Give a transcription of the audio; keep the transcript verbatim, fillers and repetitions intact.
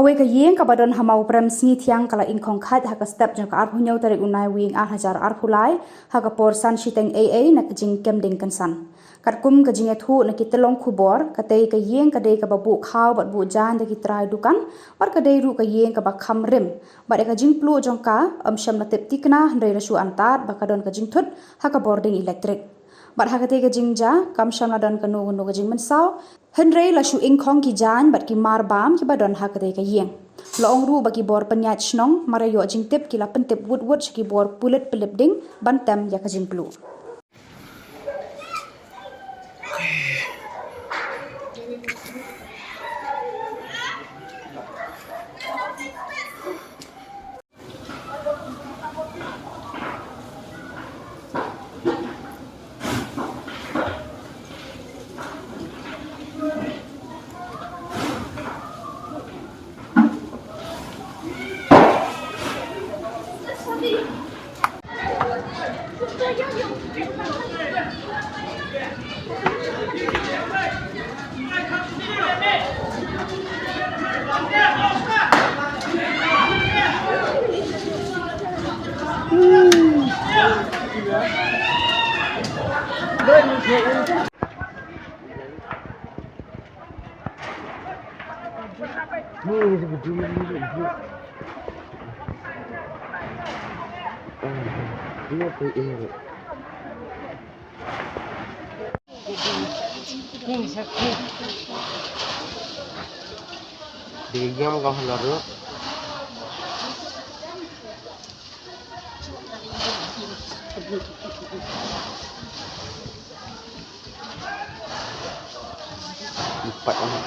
Kawei ka ïing kaba don ha Mawprem Sngi Thiang ka la ingkhong khait ha ka step jong ka arphew hynñiew tarik u Naiwieng ar hajar arphew lai ha ka por san shiteng ei ei na ka jingkem ding kynsan. Katkum ka jingïathuh na ki tyllong khubor, katei ka ïing ka dei kaba buh khaw bad buh jaiñ da ki trai dukan, bad ka dei ruh ka ïing kaba kham rim. Bad ïa ka jingpluh jong ka, ym shym la tip tikna, hynrei la shu antad ba ka don ka jingthut ha ka bording elektrik. Bad ha katei ka jingjia, kam shym la don kano kano ka jingmynsaw, hynrei la shu ingkhong ki jaiñ bad ki mar bam kiba don ha katei ka ïing. La ong ruh ba ki bor pynïaid shnong, mar ïa ïoh jingtip ki la pyntip wut wut sha ki bor pulit pynlip ding, ban tem ïa ka jingpluh. Di jam kau halor. Empat orang.